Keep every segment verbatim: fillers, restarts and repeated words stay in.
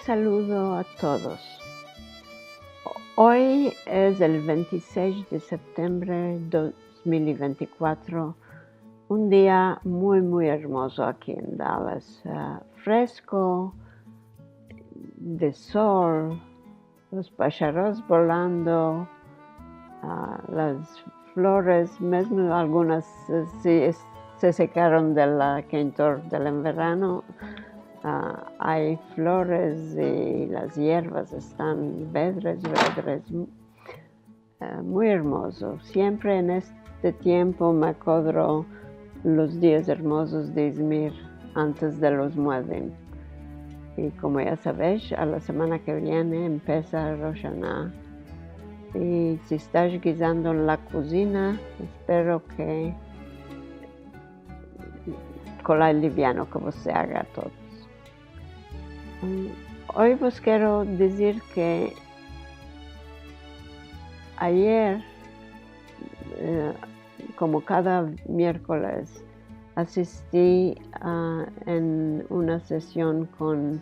Saludo a todos. Oy es el vente i sesh de septembre de dos mil i vente i kuatro, un dia muy, muy ermozo aki en Dallas. Ah, fresko, de sol, los pasharos volando, ah, las flores, mezmo algunas, eh, si es-, se sekaron de la kentor del enverano. Ah, ay flores i las yervas estan vedres, vedres, eh, muy ermozo. Siempre en este tiempo me akodro los dias ermozos de Izmir antes de los Muadim. I komo ya savesh, a la semana ke viene empesa Rosh Ashana. I si estas gizando en la kozina, espero ke kolay liviano ke vos se aga a todos. Mm, oy vos kero dizir ke ayer, eh, komo kada mierkoles, asisti a, en una sesion kon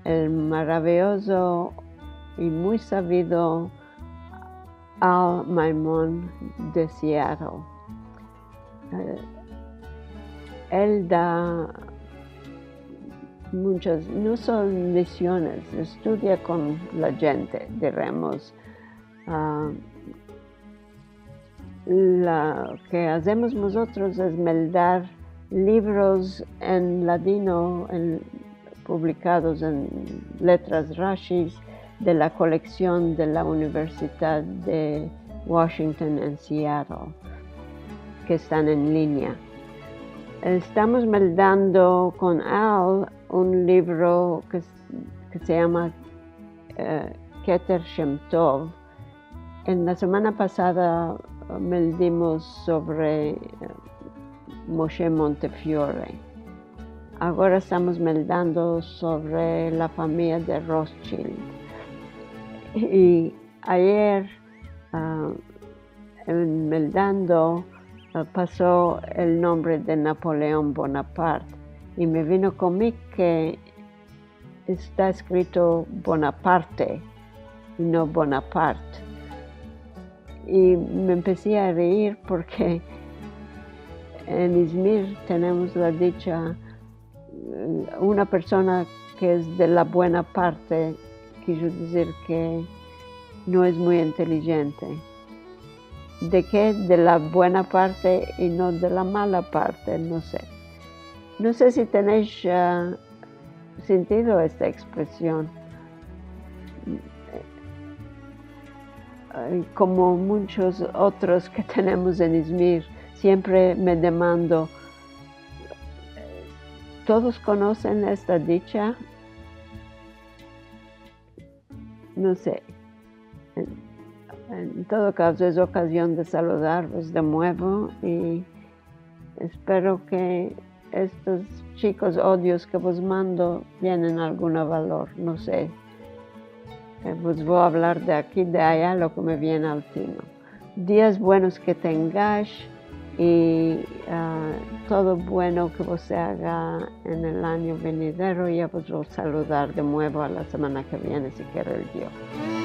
el maraviyozo i muy savido Al Maimon de Seattle. Eh, el da munchas, no son lesiones, estudia kon la djente, diremos. Ah, lo ke azemos mozotros es meldar livros en ladino, en, publikados en letras Rashis de la koleksion de la Universidad de Washington en Seattle, ke estan en linea. Estamos meldando kon Al un livro ke, ke se yama, eh, Keter Shem Tov. En la semana pasada, eh, meldimos sovre, eh, Moshe Montefiore. Agora estamos meldando sovre la famiya de Rothschild. I ayer, ah, en meldando, ah, paso el nombre de Napoleon Bonaparte. I me vino kon mi ke esta eskrito Bonaparte i no Bonaparte. I me empesi a reir porke en Izmir tenemos la dicha, eh, una persona ke es de la buena parte, kiero dizir ke no es muy intelijente. De ke? De la buena parte i no de la mala parte, no se. No se si tenesh, ah, sentido esta ekspresion. Ay, komo munchos otros ke tenemos en Izmir, siempre me demando, "Todos konosen esta dicha?" No se. En, en todo kaso, es okazion de saludarvos de muevo i espero ke estos chikos audios ke vos mando tienen algun valor, no se. Eh, vos vo a avlar de aki, de aya, lo ke me viene al tino. Dias buenos ke tengash i, ah, todo bueno ke vos se aga en el anyo venidero. Ya vos vo a saludar de muevo a la semana ke viene, si kere el Dio.